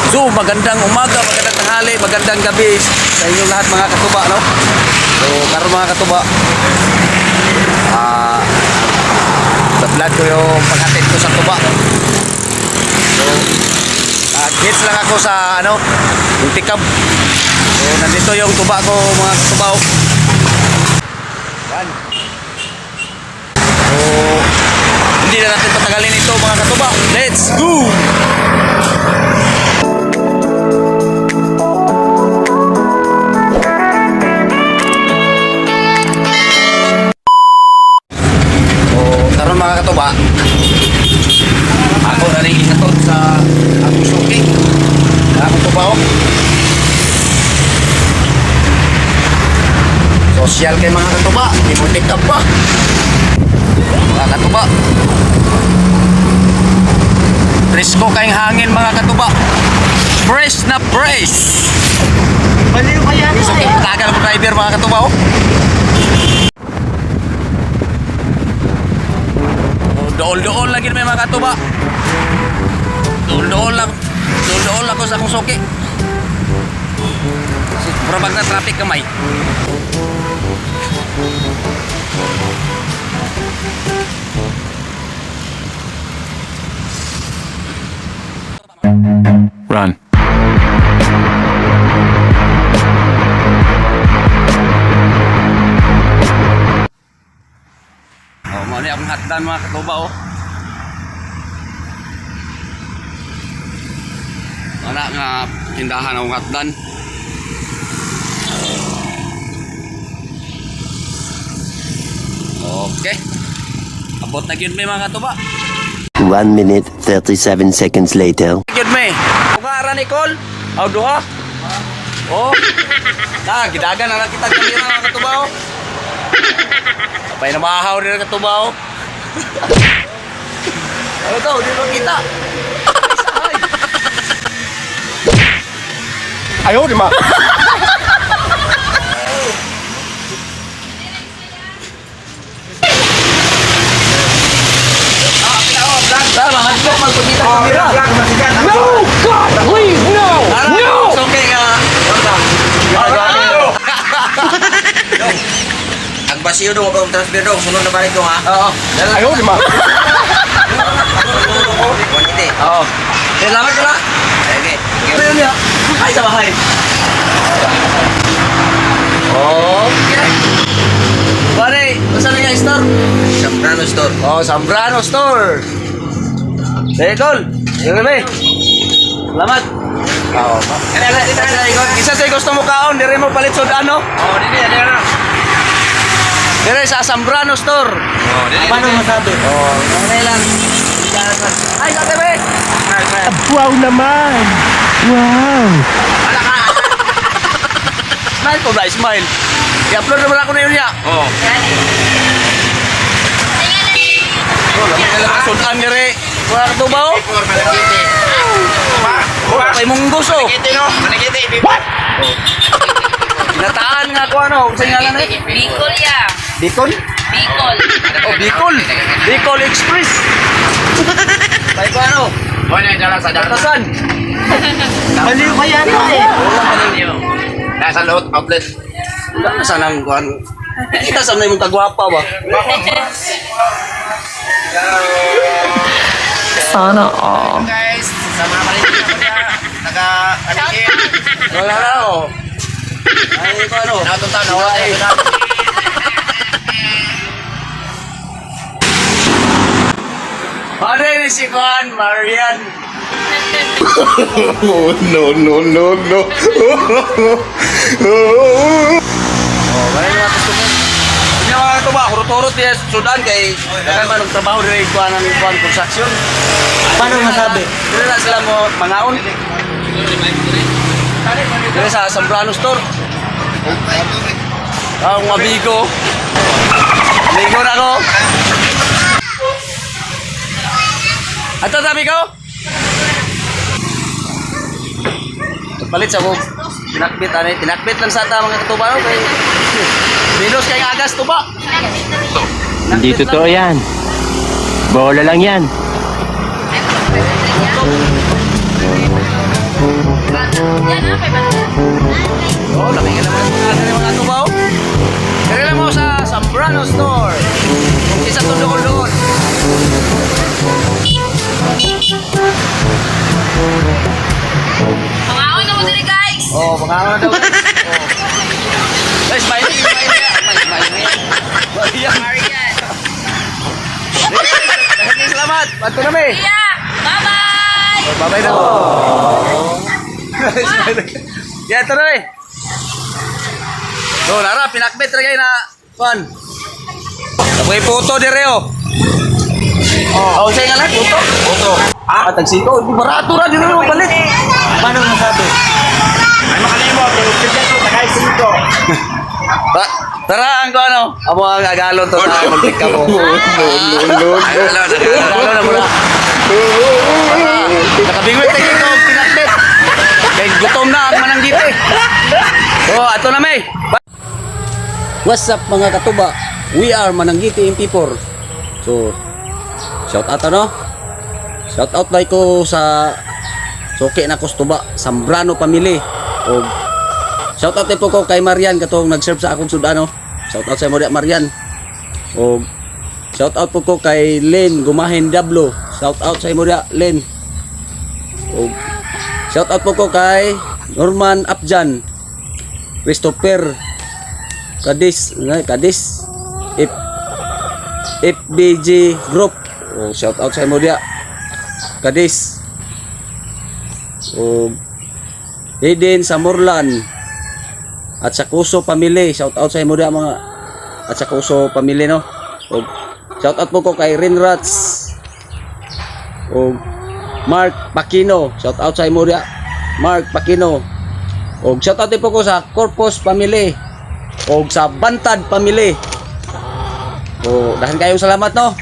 So, magandang umaga, magandang tanghali, magandang gabi sa inyong lahat, mga katuba, no? So, karon, mga katuba, sa vlog ko yung paghatid ko sa tuba. So, hits lang ako sa ano, yung tikab. So, nandito yung tuba ko, mga katuba, oh. Yan. So, hindi na natin patagalin ito, mga katuba. Let's go! So, karon, mga katuba, ako na rin ihatod sa akong suki. Sa akong tuba, oh. Social kay mga katuba, hindi mo take up pa. Mga katuba. Presko kayong hangin, mga katuba. Fresh na fresh. Baliw ka yan. So, tagal mo driver, mga katuba, oh. Oh, dool-dool lagi may mga katuba. Dool-dool lang. Dool-dool ako sa akong suki. Mura bag na traffic kamay. Run. Oh, mo ni akong hatdan, mga katuba, oh. Wala nga tindahan akong hatdan. Okay. Abot na gyud may mga katuba. 1 minute 37 seconds later. Gyud may. Uga ra Nicole. Aw duha. Oh. Na gidagan na lang kita kamera, mga katuba, oh. Apay na mahaw rin katuba, oh. Ano to? Di ba kita? Ayaw, di ma. Tama, hadlok magpakita kamera. No! God, please, no! No! Okay nga. Ang basiyo dong, huwag kang transfer dong. Sunod na balik dong ha. Oo. Ayaw, di ma. 180. Oo. Salamat ko na. Okay. Ano yun niya? Ay, sa bahay. Okay. Pare, saan na nga store? Zambrano Store. Oh, Zambrano Store. Hey, Tol. Yung kami. Salamat. Oo. Isa sa gusto mo kaon, dire mo palit sud ano? Oh, dili, dili na. Dire sa Zambrano Store. Oh, dili. Paano masabi? Oh, okay lang. Ay, sa tabi. Wow naman! Wow! Smile po ba? Smile. I-upload naman ako na yun niya. Oh. Oh, lamang ka lang sudan dire. Wala ka tubaw? Four, malagiti. Oh, kay munggos oh. Malagiti no? Malagiti. What? Ginataan nga ako ano, sa ngalan eh. Bicol ya. Bicol? Bicol. Oh, Bicol. Bicol Express. Tayo ko ano? Wala yung sa dyan. Batasan. Baliw ka yata eh. Nasa lot outlet. Wala na sanang kuan. Kita sa mong kagwapa ba? Sana all. Guys, sa mga paligid ako niya. Taga Aligid. Wala na oh. Ay ko ano? Natunta na wala eh. Pare ni si Juan Marian. Oh, no, no, no, no. Oh, wala na customer. Hindi mga katuba, hurot-hurot niya sa Sudan kay daghan man og trabaho dire kuan ang kuan construction. Paano masabi? Dire na sila mo mangaon. Dire sa Zambrano Store. Ang amigo. Amigo na ako. Ato sabi ko. Palit sa ko. Tinakbit ani, tinakbit lang sa ta, mga katuba, no kay Minus kay agas tuba. Hindi totoo yan. Bola lang yan. Yan ah, may banda. Oh, lami ka naman mga mga tubaw. Dere lang mo sa Zambrano Store. Kung isa to doon doon. Pangaon na mo diri, guys. Oh, pangalan na daw. Oh. Guys, maini, maini, maini, maini. Marian. Maraming salamat. Ato na may. Yeah. Bye-bye. Bye-bye na. Yeah, ito na eh. So, nara, pinakbet ra kayo na kuan. Tapoy puto dire oh. Oh, oh, nga lang puto. Puto. Ah, tagsiko, di barato ra dire mo palit. Paano masabi? Ay makalimot, eh, tagay singko. Tara ang ko ano. Amo ang agalon to sa muntik ka mo. No, no, no. Agalon, agalon na muna. Tara, nakabingwit tayo dito, pinakbet. Kay gutom na ang mananggite. Oh, ato na may. What's up, mga katuba? We are Mananggiti MP4. So, shout out ano? Shout out like ko sa suki na Kustuba, Zambrano family. O shout out din po ko kay Marian katong nag-serve sa akong sudano. Shout out sa mo diya, Marian. O shout out po ko kay Len Gumahin Dablo. Shout out sa imo diya, Len. O shout out po ko kay Norman Apjan, Christopher Cadiz, nga Cadiz. FBG Group. O shout out sa imo diya. Cadiz. O Eden Samorlan at sa Kuso family, shout out sa imo diya mga at sa Kuso family no. O shout out po ko kay Rinrats. O Mark Pakino, shout out sa imo diya. Mark Pakino. O shout out din po ko sa Corpus family o sa Bantad family. O dahil kayong salamat no.